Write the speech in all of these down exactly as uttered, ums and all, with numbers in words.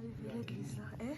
Legliz la, en?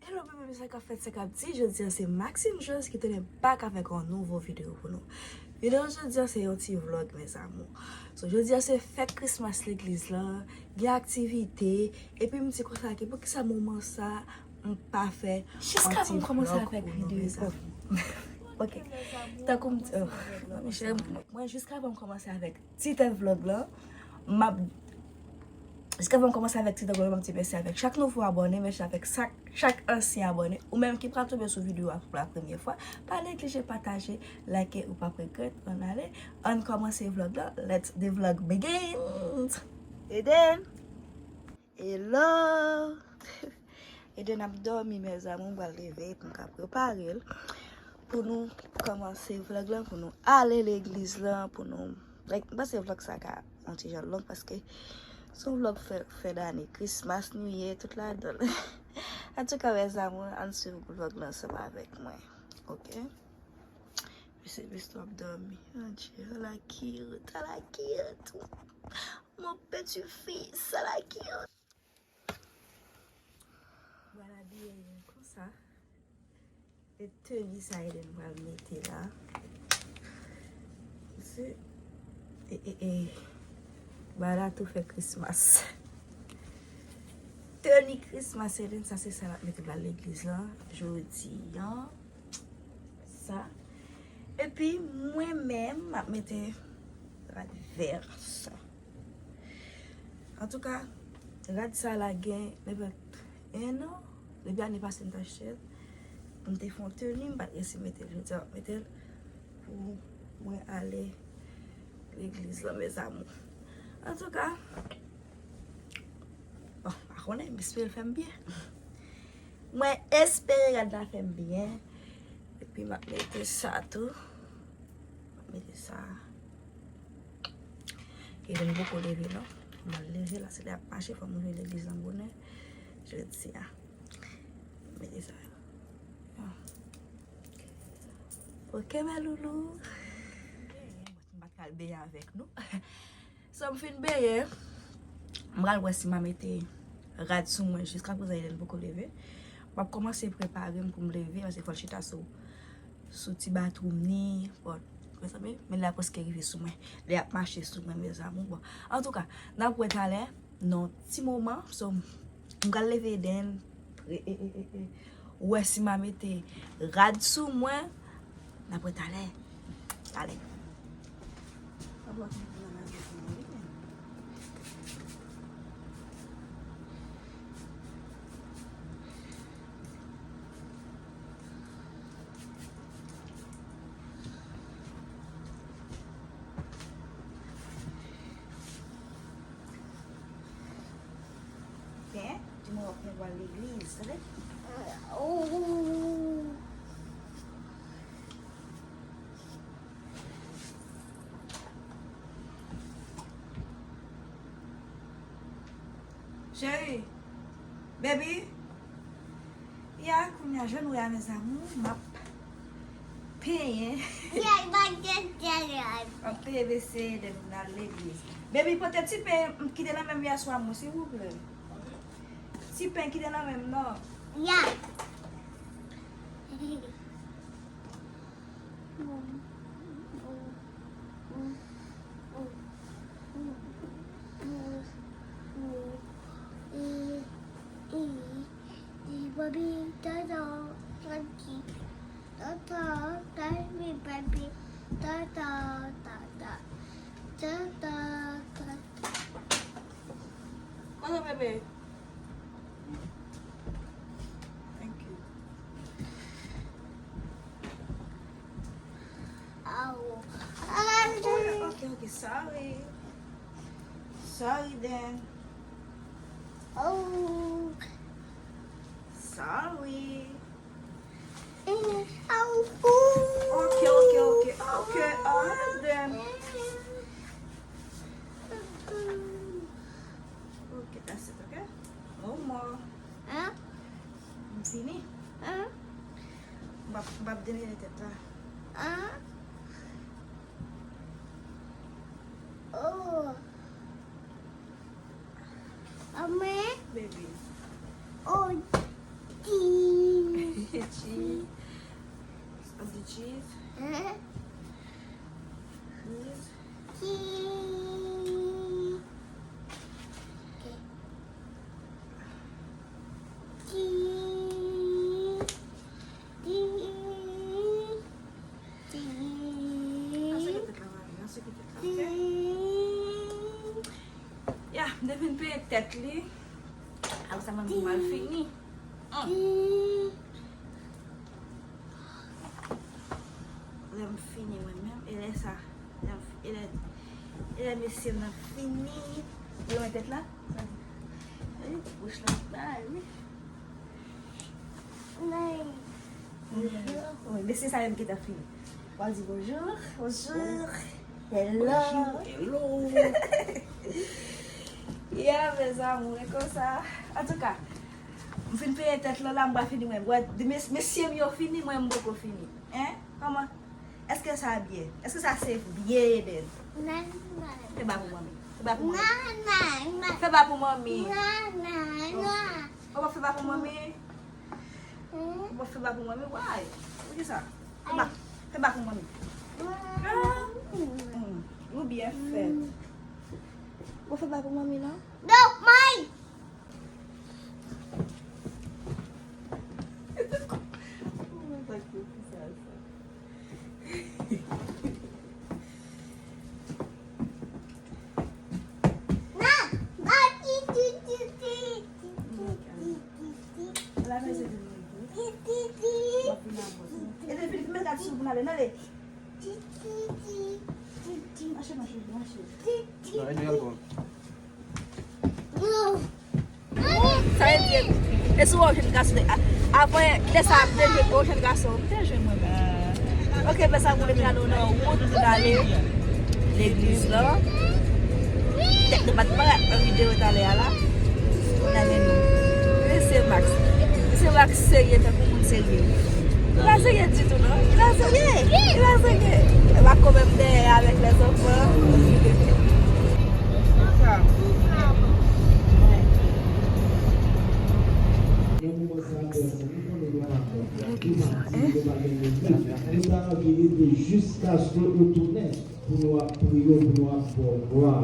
Hello bebe, sa k ap fèt, sa k ap di? Jodi a se Maxime Jones ki tounen back avèk yon nouvo videyo pou nou. Videyo jodi a se yon ti vlog, mes amours. So, jodi a se fèt Christmas legliz la, gen aktivite, epi m di konsa ke poukisa moman sa m pa fè yon ti vlog pou nou, mes amours. Ok. Tankou m di, oh, non, Michel, mwen jiskavan m kòmanse avèk ti tèt vlog la, m ap, jiskavan m kòmanse avèk ti tèt vlog la, m ap di mèsi avèk chak nouvo abòne, mèsi avèk chak, chak ansyen abòne, ou menm ki pral tonbe sou videyo a pou la premyè fwa, pa neglije pataje, like, ou p ap regrèt, ann ale, ann kòmanse vlog la, let the vlog begins! Eden! Hello! Eden ap dòmi, mes amours, m pral leve pou m ka prepare l. Pou nou kòmanse vlog la, pou nou ale legliz la, pou nou, like, m panse vlog sa ka yon ti jan long paske se yon vlog fè, fè dane, Christmas, New Year, tout ladan l. Antouka, mes amours, ann swiv vlog la ansanm avèk mwen. Ok? Mesye, mesye ap dòmi. Adje, ala cute, ala cute. Mon petit fils, ala cute. Mwen abiye konsa. E teni sa Eden pral mete la. Se, e, e, e. Bagay la tou fè Christmas. Teni Christmas Eden, sa se sa l ap mete pral legliz la jodi an. Sa. Epi mwen menm, m ap mete rad vè sa. Antouka, rad sa la gen nenpòt en an, depi ane pase m t achte l. M te fè yon teni, m pa t resi mete l. Jodi a m ap mete l pou mwen ale legliz la, mes amours. Antouka, bon, m pa konnen, m espere l fè m byen. Mwen espere rad la fè m byen. Epi m ap mete sa tou. M ap mete sa. Eden poko leve non. M al leve la, se lè ap mache, fò m rive legliz nan bonè. Jodi a. M ap mete sa. Ok, mes loulous. M pa t kal benyen avèk nou. So, m fin benyen. M pral wè si m a mete rad sou mwen. Jiskaprezan, Eden poko leve. M ap kòmanse prepare m pou m leve, paske fò l chita sou, sou ti batwou m ni. Bon, mezanmi, men lè a prèske rive sou mwen. Lè ap mache sou mwen, mes amours. Bon, antouka, n ap wè talè, nan ti moman. So, m pral leve Eden, e, e, e, e, e. Ou wè si m a mete rad sou mwen, n ap wè talè. Talè. Pen, di mwen w ap fè w al legliz, tande? Cheri, baby, ya, kounye a, jan nou ye a, mes amours, m ap penyen. M ap penyen mesye Eden pou n al legliz. Baby, pote ti pen ki te nan men m yèswa mwen, silvouplè. Ti pen ki te nan men m nan. Ya. Baby, ta ta, ta ti. Ta ta, ta mi baby. Ta ta, ta ta. Ta ta, ta ta. Kote bebe? Thank you. Sorry. Sorry then. Oh. Sorry. Okay, okay, okay. Okay, alright then. Okay, that's it, okay? No more. Hein? M fini. Hein? M ap, m ap demele tèt la. Hein? Oh. Mami. Baby. Oh, cheese. Cheese. Of the cheese. Hein? Cheese. Cheese. Cheese. Cheese. Cheese. An seke tèt la, mami. An seke tèt la, ok? Cheese. Ya, m te fin peye tèt li. Apre sa, mwen, m al fini. Mm. Lè m fini, mwen menm, e lè sa, lè m fi-, e lè, e lè mesye m nan fini, yo mete tèt la, sa di, e, bouch la, bay, wi. Wi, mesye sa menm ki ta fini. W ap di bonjou, bonjou, hello. Bonjou, hello. Yeah, mes amours, e konsa. Antouka, m fin peye tèt lan la, m pa fini mwen. Wè, di mes-, mesye m yo fini, mwen m poko fini. Hein? Kòman? Èske sa byen? Èske sa se byen, Eden? Nan, nan. Fè ba pou manmi. Fè ba pou manmi. Nan, nan, nan. Fè ba pou manmi. Nan, nan, nan. Ou pa fè ba pou manmi? Hmm? Ou pa fè ba pou manmi? Why? Poukisa? Fè ba, fè ba pou manmi. Hmm. Hmm. Ou byen fèt. Ou fè ba pou manmi, non? Non, mwen. Mache, mache, mache. Non, e di ankò. Sa vle di, e sou yon jèn gason, a-, avan lè sa ap de jèn, yon jèn gason, m te jwenn mwen menm. Ok, fè sa pou lè m gade w nan wout pou n ale legliz la. Tèt nou pa t parèt nan videyo talè a la. N a gen nou. Mesye Max. Mesye Max serye tankou moun serye. Li pa serye ditou, non. Li pa serye. Li pa serye. E pa kanmenm dèyè avèk lèzanfan. Nan moman sa a, pèsonn, nou konnen nou pa fè. Nou pa di, nou pa gen pwoblèm. Nou ta anvi rete jiskaske ou tounen pou nou ap priye w, pou nou ap ba w glwa.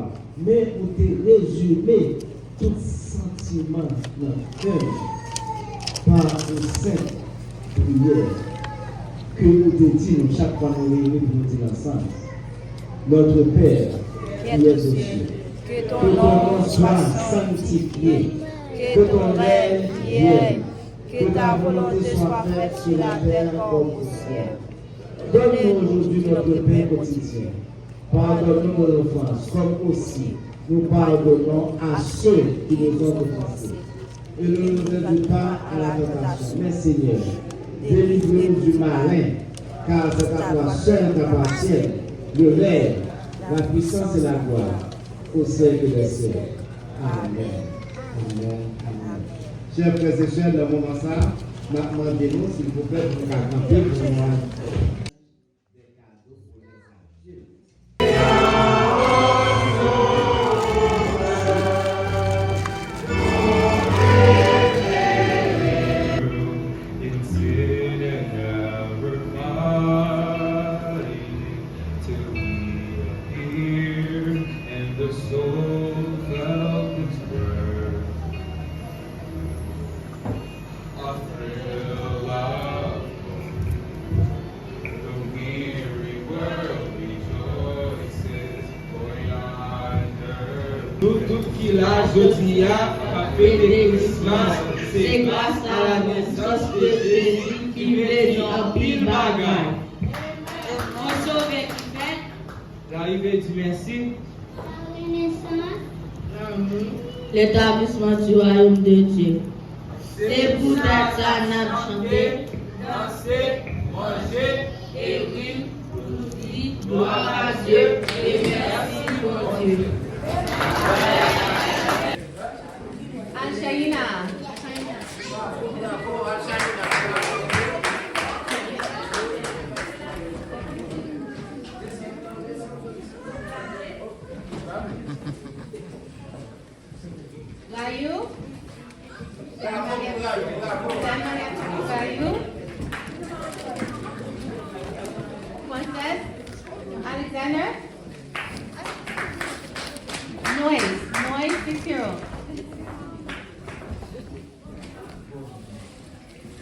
Men ou te rezime tout santiman nan kè nou pa yon senp priyè ke ou te di nou chak fwa nou reyini pou nou di l ansanm. Notre Père qui es aux cieux, que ton nom soit sanctifié, que ton règne vienne, que ta volonté soit faite sur la terre comme au ciel. Donne-nous aujourd'hui notre pain quotidien. Pardonne-nous nos offenses, comme aussi nous pardonnons à ceux qui nous ont offensés. Et ne nous induis pas à la tentation, mais Seigneur, délivre-nous du malin, car c'est à toi seul qu'appartiennent le règne, la puissance et la gloire au siècle des siècles. Amen. Amen. Amen. Chè frè e sè, nan moman sa, m ap mande nou, silvouplè, pou nou ka kanpe pou nou al. Till we appear, and the soul felt its worth. A thrill of hope, the weary world rejoices, for yonder. Nou tout ki la jodi a, k ap fete Krismas, se gras a la nesans de Jezi ki vle di anpil bagay. Yon sove ki fèt. L'arrivée du Messie. La renaissance. L'amour. L'établissement du royaume de Dieu. Se pou dat sa n ap chante, danse, manje, e ri pou nou di glwa a Dye e mèsi Bondye. Al China. Rayou. Rayou. Princess. Alexander. Noise. Noise, six year old.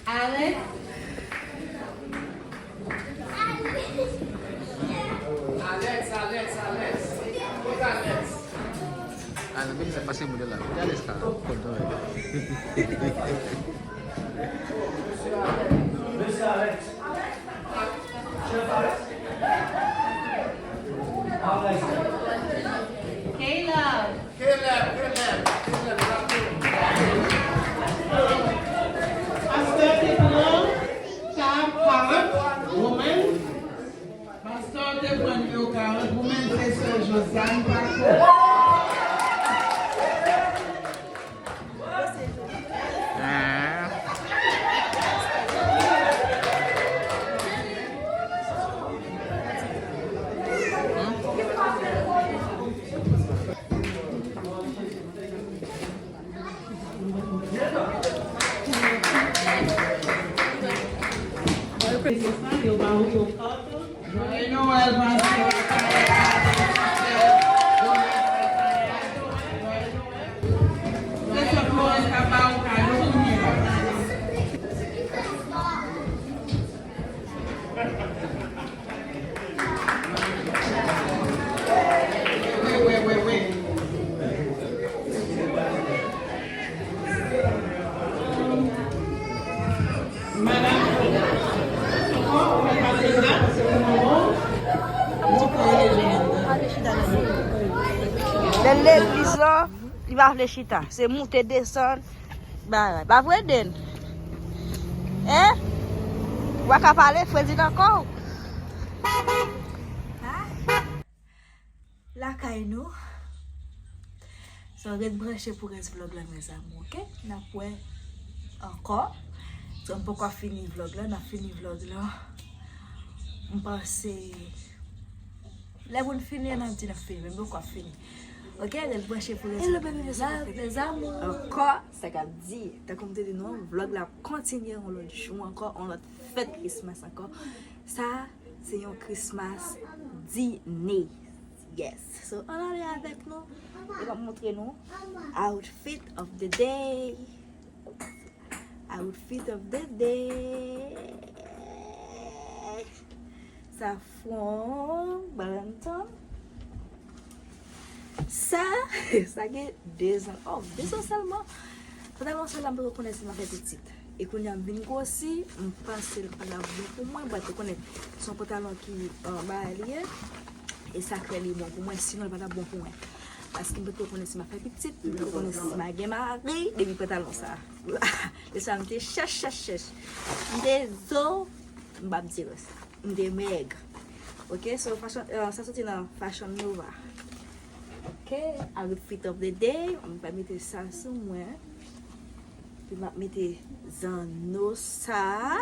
Alex. Alex, Alex, Alex. Kote Alex? Ah, nan biznis pase modèl la. Kote Alex la? Kote Alex? Mesye Alex. Chèf Alex. Alex. Caleb. Caleb, Caleb, Caleb, bravo. Pastè te pran ka karant, Women. Pastè te pran nimewo karant, Women, se sè Josiane Paco. Yo ba ou yon kado. Joyeux Noël, pastè. Pastè Florence ka ba ou kado kounye a. Lè legliz lan, li pa vle chita. Se moute, desann. Bagay. Pa vre, Den? Hein? W a ka pale, Fredi nan kò w. Lakay nou. So, ret branche pou rès vlòg la, mes amours, oke? N ap wè ankò. So, m poko fini vlòg la, n ap fini vlòg la. M panse lè pou n fini an, n ap di n ap fini, men m poko fini. Oke, ret branche pou rès vlòg la, mes amours. Ankò, sa k ap di, tankou m te di nou, vlòg la ap kontinye yon lòt jou ankò, yon lòt fèt Christmas ankò. Sa, se yon Christmas dine. Yes. So, ann ale avèk nou. E m ap montre nou outfit of the day. Outfit of the day. Sa fon, bantan. Sa, sa gen de zan. Oh, de zan sèlman. Pantalon sa la, m poko konnen si m a fè pitit. E kounye a m vin gwosi, m panse l pa t ap bon pou mwen, but ou konnen, se yon pantalon ki, euh, bagay li ye. E sa k fè li bon pou mwen, sinon li pa t ap bon pou mwen. Paske m poko konnen si m a fè pitit, m poko konnen si m a gen mari, depi pantalon sa. Lè sa m te chèch, chèch, chèch. M te zo, m p ap di rès. M te mèg. Ok, so fashion, euh, sa soti nan Fashion Nova. Ok, outfit of the day, m pral mete sa sou mwen. Epi m ap mete zanno sa.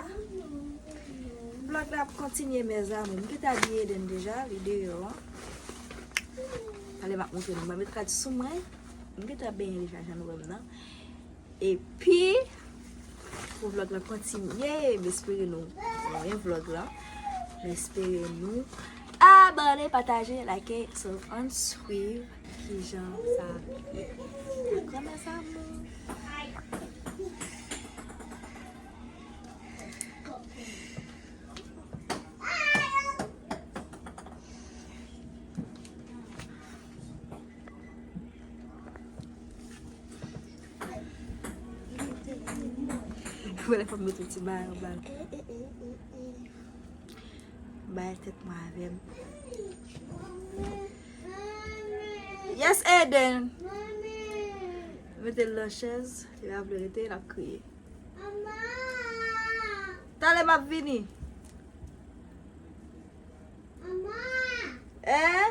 Vlòg la ap kontinye, mes amours. M gentan abiye Eden deja, li deyò. Talè m ap montre nou. M ap met rad sou mwen. M gentan benyen deja, jan nou wè m nan. Epi, pou vlòg la kontinye, m espere nou renmen vlòg la. M espere nou abòne, pataje, like. So, ann swiv kijan sa ap ye. Dakò, mes amours? Fòk m met yon ti bagay anba. Bay tèt mwen avè m. Yes, Eden. Mete l nan chèz, li pa vle rete, l ap kriye. Talè m ap vini. Eh?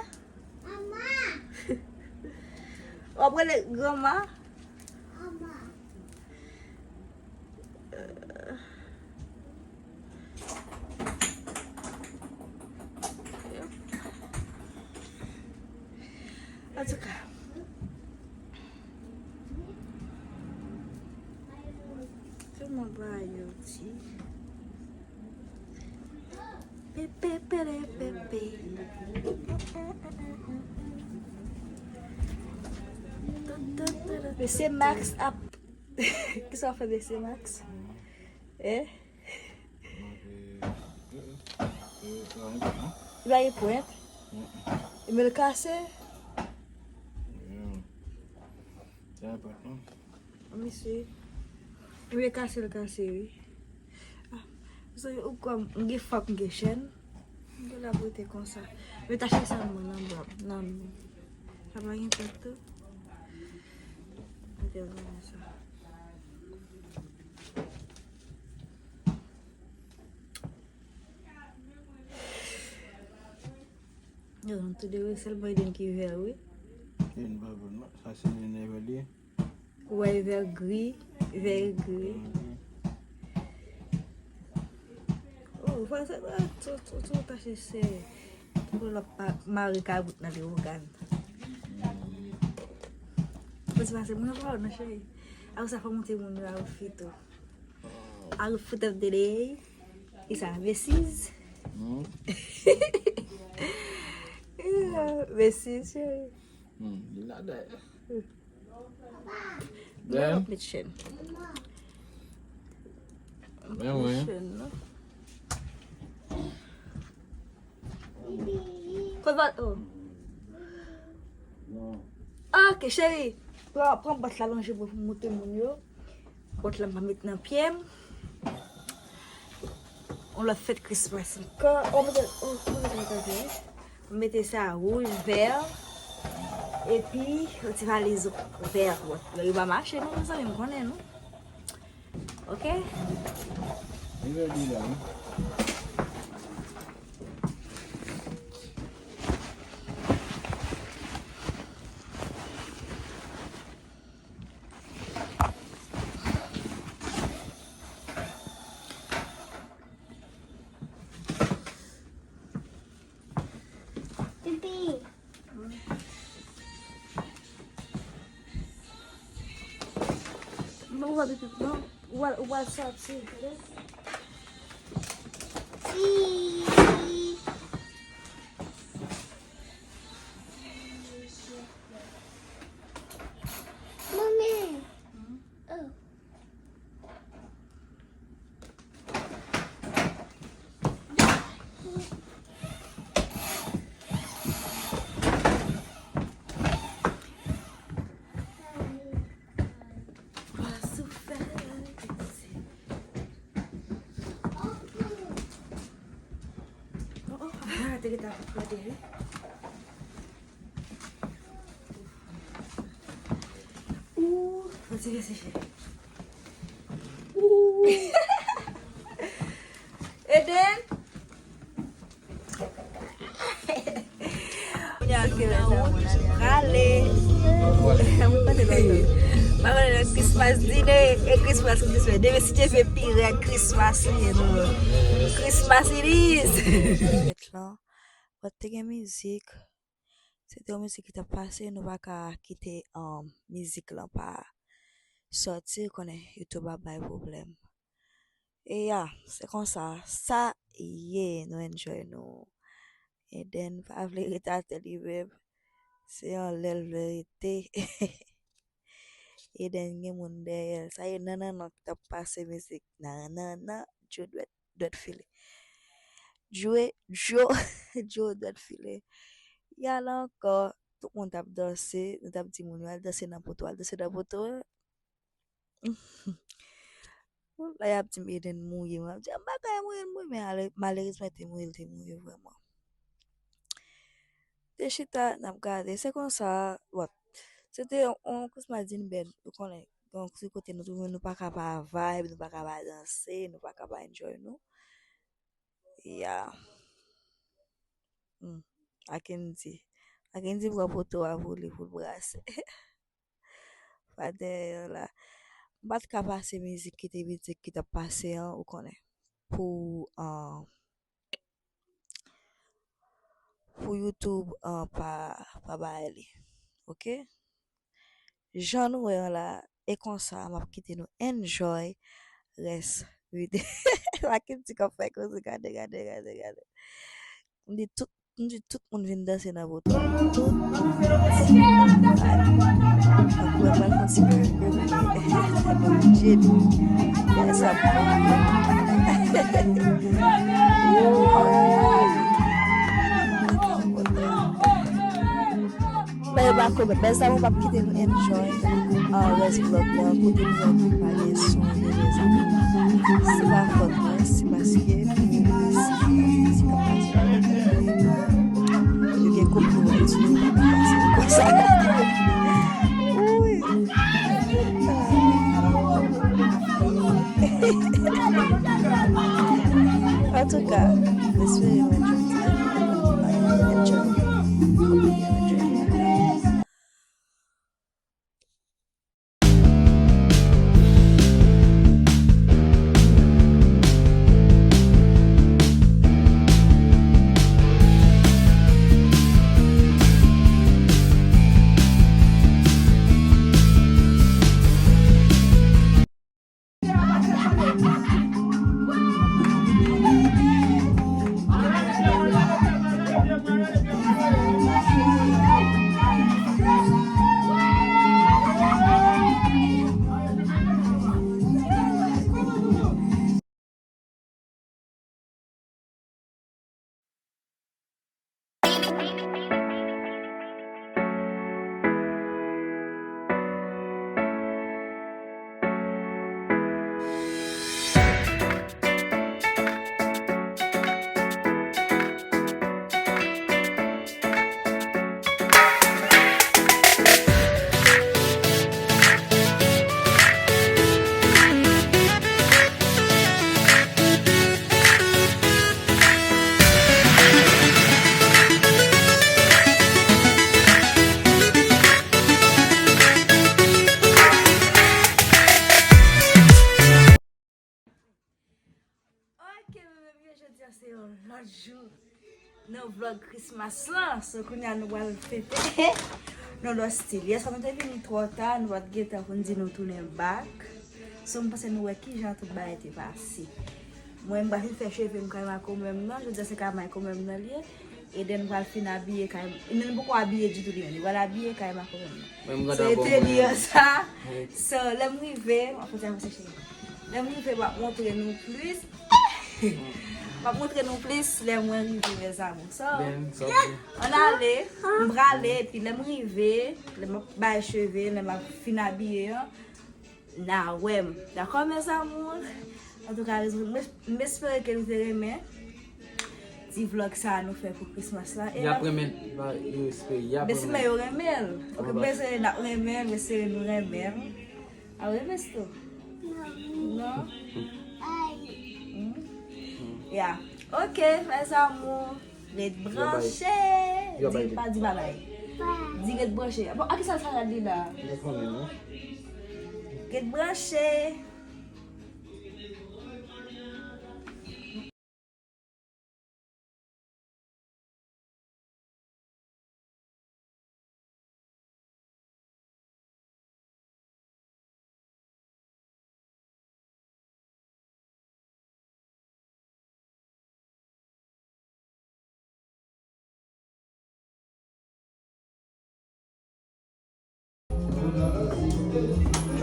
W ap rele granma? Antouka, tout moun pa yo ti. Pepe, pere, pepe. Mesye Max ap. Kisa w fè, Mesye Max? Eh? Li pa gen pwent? Men l kase? Misye. Li kase, l kase, wi. Ah, mezanmi, ou kwè m gen fòk, m gen chèn? M gen la pote konsa. Men tache sa mwen nan bra m, nan men. Sa pa gen pwent tou. Mete l konsa. Yo, nou tou de wi, sèlman Eden ki vè, wi. Eden pa vè, non. Sa se li vè li. Ou wè vè gri, vè gri. Oh, fwa sa, tou, tou, tou tache se. Pou l ap pa mare kabrit nan lewogan. Pou ti pase, moun nan pa nan cheri. A ou sa fò monte moun yo a ou fito. A ou fout ap dede. Ki sa, vesiz? Hmm. Vesiz, cheri. Hmm, li la dèyè. Then? Met chèn. Men wi. Chèn, non? Kot bat, oh. Ok, cheri. Pran, pran bòt la lonje pou montre moun yo. Bòt la m pa met nan pye m. On lòt fèt Christmas ankò. Oh, mete, oh, mete, mete, mete. Mete sa wouj, vè, epi yon ti valiz vè. Bon, yo pa mache non, mezanmi, m konnen nou. Ok? Li ready la, wi. Pipi. Non, ou pa pipi, non. Ou pa, ou pa soti. Si. Manmi. Oh. Oh, oh, ah, te gentan ap gade, wi. Ooh, fò ti resi fè. Ooh. Eden. Kounye a nou nan wout, nou prale. Mwen pa te lòt. Mwen prale nan Christmas dinner. E Christmas, Christmas. Demen si Dye vle pi rèd Christmas li ye nou. Christmas it is. Fèt lan, pa t te gen mizik. Se te yon mizik ki t ap pase, nou pa ka kite, um, mizik lan pa sòti, ou konnen YouTube ap bay pwoblèm. E ya, se konsa, sa ye, nou enjoy nou. Eden pa vle ret atè li menm, se anlè l vle rete. Eden gen moun dèyè l. Sa ye nannan ki t ap pase mizik. Nannan, Joe dwèt, dwèt file. Joe, Joe, Joe dwèt file. Y a la ankò, tout moun t ap danse, nou t ap di moun yo, "Al danse nan poto, al danse nan poto." La y ap di m Eden mouye, mwen ap di, "M pa ka mouye, l mouye," men ale-, malerezman, te mouye, l te mouye vrèman. te chita, n ap gade. Se konsa, bon, se te yon, yon Christmas in bed, ou konnen. Donk, se kote nou tounen, nou pa ka pa vibe, nou pa ka pa danse, nou pa ka pa enjoy nou. Yeah. Hmm. Akendy. Akendy pran poto a pou li, pou l brase. Fadè la. M pa t ka pase mizik ki te, mizik ki t ap pase an, ou konnen. Pou, ah, pou YouTube, ah, pa, pa bay li. Oke? Jan nou wè an la, e konsa, m ap kite nou enjoy rès videyo. Akendy k ap fè koze, gade, gade, gade, gade. M di tout, m di tout moun vin danse nan poto. Tout. Ak wè pral fè ti bebe. Jeni. Gade sa. Men yo pa komèt. Mezanmi, m ap kite nou enjoy, ah, rès vlog la, kote nou wè ki pa gen son yo, mezanmi. Se pa fòt mwen, se paske mizik, mizik ap pase. Yo gen konpliman sou yo, pa ka pase konsa. Wi. Antouka, m espere nou enjoy. Enjoy. Ok, mezanmi, jodi a se yon lòt jou nan vlog Christmas lan. So, kounye a nou pral fete nan lòt stil. Yè swa nou te vini twò ta, nou pa t gen tan pou n di nou tounen back. So, m panse nou wè kijan tout bagay te pase. Mwen, m pral fin fè cheve m kay makomè m nan. Jodi a se kay makomè m nan li ye. Eden pral fin abiye kay, Eden poko abiye ditou li menm. Li pral abiye kay makomè m nan. Mwen, m gade. Se te li an sa. Wi. So, lè m rive, m ap fè ti avanse cheri. Lè m rive, m ap montre nou plis. M ap montre nou plis lè mwen rive, mes amours. So, ben, sa yeah, bon. Ann ale, m prale, epi lè m rive, lè m ap bay cheve, lè m ap fin abiye an, n a wè m. Dakò, mes amours? Antouka, m, m espere ke nou te renmen ti vlog sa a nou fè pou Christmas la. E y ap renmen, ba, yo espere, y ap renmen. M espere yo renmen l. Ok, m espere n ap renmen l, m espere nou renmen l. A wi, Besto? Non. Non? Hmm? Yeah. Ok, mes amours. Ret branche. Di, pa di babay. Di ret branche. Bon, a kisa sa rad li la? Ret branche.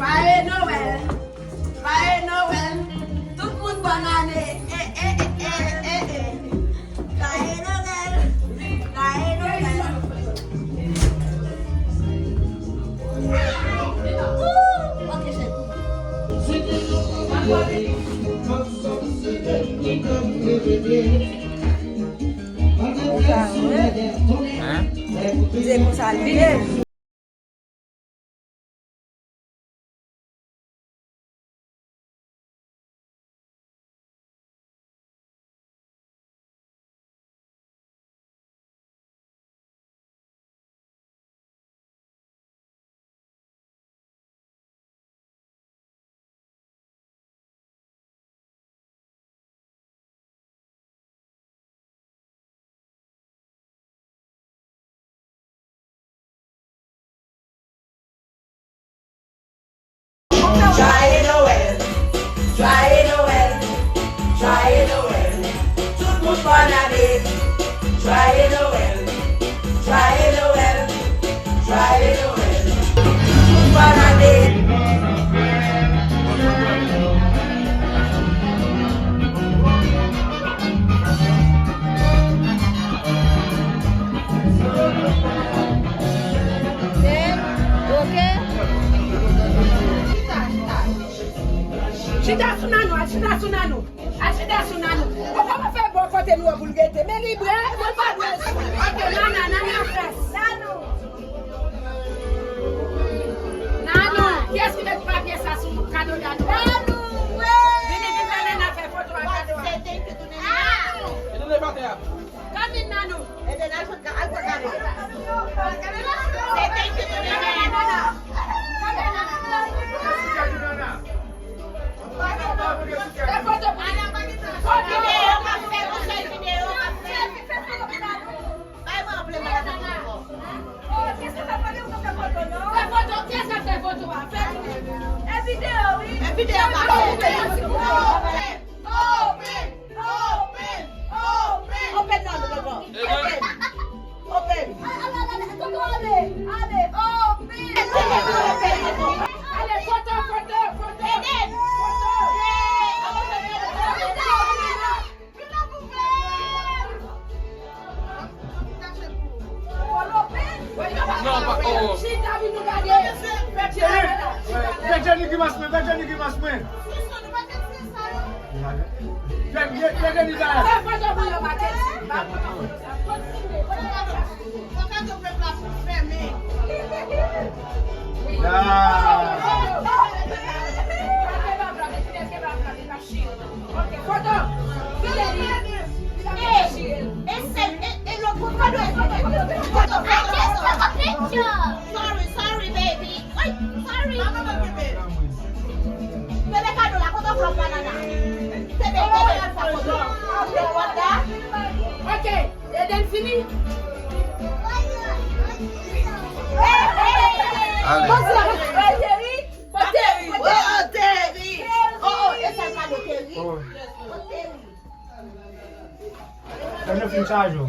Joyeux Noël! Joyeux Noël! Tout moun bòn ane! Eh, eh, eh, eh, eh, eh! Joyeux Noël! Joyeux Noël! Woo! Ok, cheri. Ou pa wè? Hein? Se konsa li ye. Jwaye Nwèl, jwaye Nwèl, jwaye Nwèl. Tout moun bòn ane. Jwaye Nwèl, jwaye Nwèl, jwaye Nwèl. Tout moun bòn ane. Chita sou Nanou, al chita sou Nanou. Al chita sou Nanou. Ou pa fè bò kote nou an pou l rete. Men li bwè, mwen pa dwe sou. Ok, Nana, Nana fès. Nanou. Nanou, kiyès ki met papye sa sou kado Nanou? Nanou, wi. Vini, vin fè Nana fè foto ak kado a. Nanou. Vini, leve atè a. Kanmenm Nanou. Ede n al fè, al fè kado. Se thank you to the man. Fè foto. Fè videyo, fè videyo. Bay mwen anvlòp la. Fè foto, kiyès k ap fè foto a? Fè videyo. E videyo, wi. E videyo, pa. Open! Open! Open! Open nan nou, Bobo. Open! Open! Ale, ale, ale, ale, ale, open! Ale, foto, foto, foto! Foto! Non, pa, oh. Fè Jenny grimas mwen, fè Jenny grimas mwen. Fè, fè, fè Jenny la. Ya. Ok, foto. Hey, e sèl, e, e lòt moun pa dwe. Foto, foto, foto. Sorry, sorry, baby. Ay, sorry. Bebe kado la, foto flòp la, Nana. Bebe, bebe, sa foto. Foto, foto. Ok. Eden fini? Ale. Poze la, poze la, Terry. Poze Terry, poze Terry. Oh, Terry. Oh, oh, e sa l pale, Terry. Oh. Oh, Terry. Kado fin chaje w.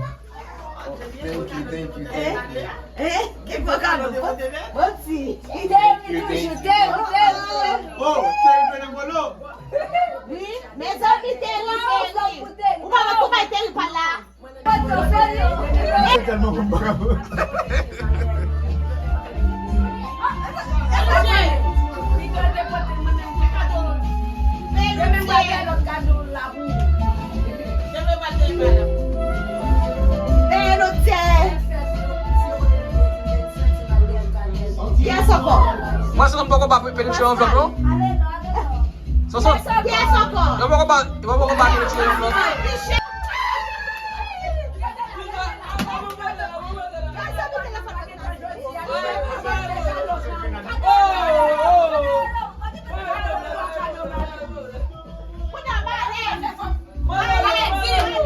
Thank you, thank you, thank you. Eh? Eh? Ki pran kado? Bon, bon ti. Thank you, thank you. Terry, Terry, Terry. Oh, Terry vin nan bolo. Wi, mezanmi, Terry, Terry. Ou pa wè tou bay Terry pa la. Mwen tèlman konn pa kapab. Kiyès ankò? Mwen se konn poko pa penetre anvlòp non. Soso. Kiyès ankò? Yo poko ba, yo poko ba nou ti yon flò.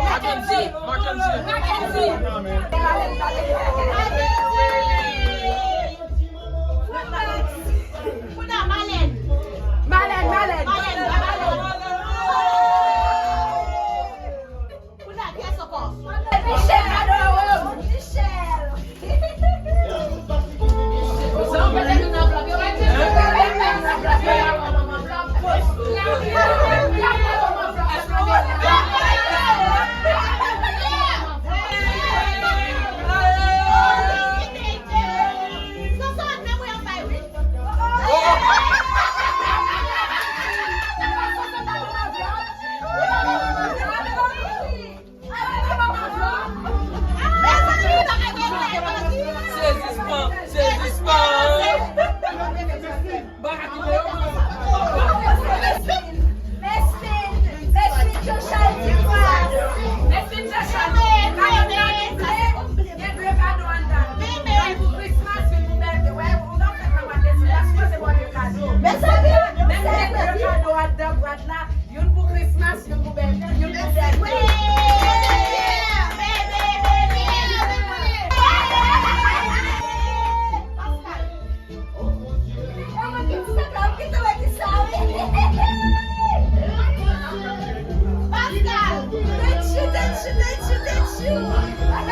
Mackenzie, Mackenzie. Mackenzie. Kounye a Malèn. Malèn, Malèn. Malèn, Malèn. Kounye a kiyès ankò? Michel, Michel.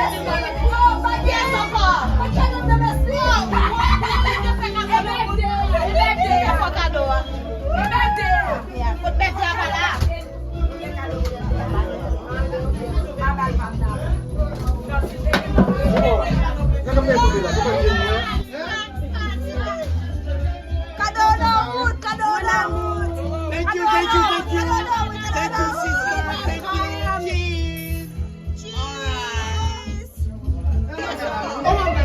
Kot bède a? Kot bède a pa la? Kado nan wout, kado nan wout. Thank you, thank you, thank you. Thank you, sister. Thank you. Cheers. All right.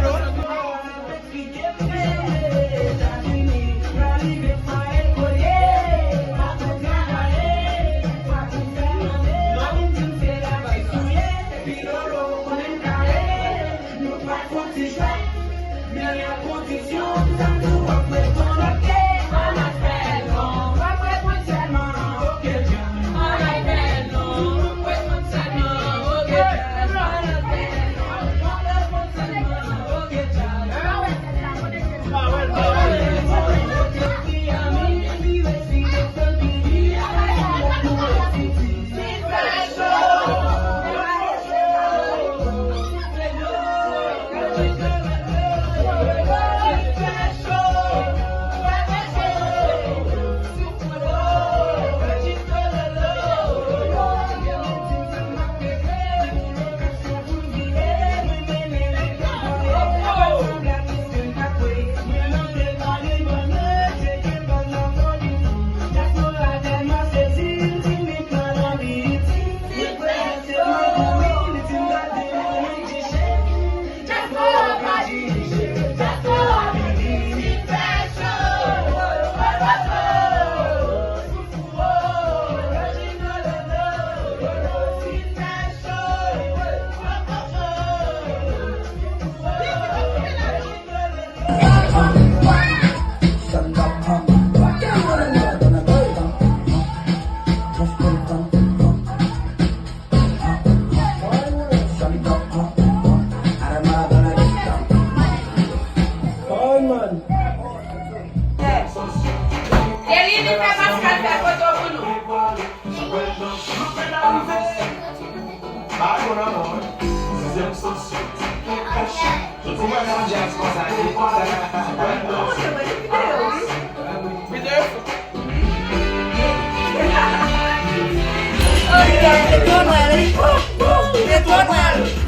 Delini fè maskad fè foto pou nou. Ok, se twò nwè, wi. Se twò nwè.